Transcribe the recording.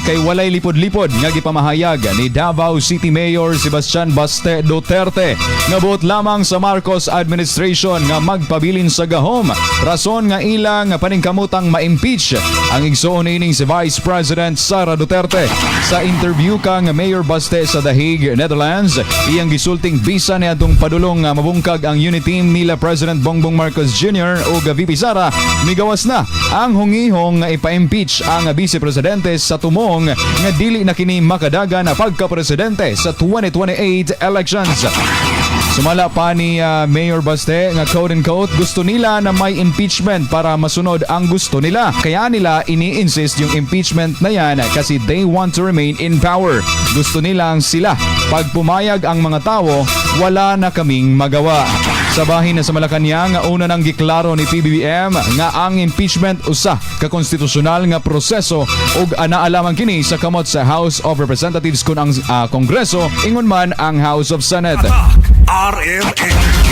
Kay walay lipod-lipod nga gipamahayag ni Davao City Mayor Sebastian Baste Duterte nga buot lamang sa Marcos administration nga magpabilin sa gahom. Rason nga ilang paningkamutang ma-impeach ang igsoon niining si Vice President Sara Duterte. Sa interview kang Mayor Baste sa The Hague, Netherlands, iyang gisulting bisan niadtong padulong nga mabungkag ang unity team nila President Bongbong Marcos Jr. ug VP Sara, migawas na ang hungihong nga ipa-impeach ang Vice Presidente sa tumong nga dili na kini makadagan na pagka-presidente sa 2028 elections. Sumala pa ni Mayor Baste nga, quote and quote, gusto nila na may impeachment para masunod ang gusto nila. Kaya nila ini-insist yung impeachment na yan kasi they want to remain in power. Gusto nilang sila. Pag pumayag ang mga tao, wala na kaming magawa. Sa bahin na sa Malacanang, nga una nang giklaro ni PBBM nga ang impeachment usa ka konstitusyonal nga proseso ug anaa lamang kini sa kamot sa House of Representatives kun ang Kongreso ingon man ang House of Senate. RMN.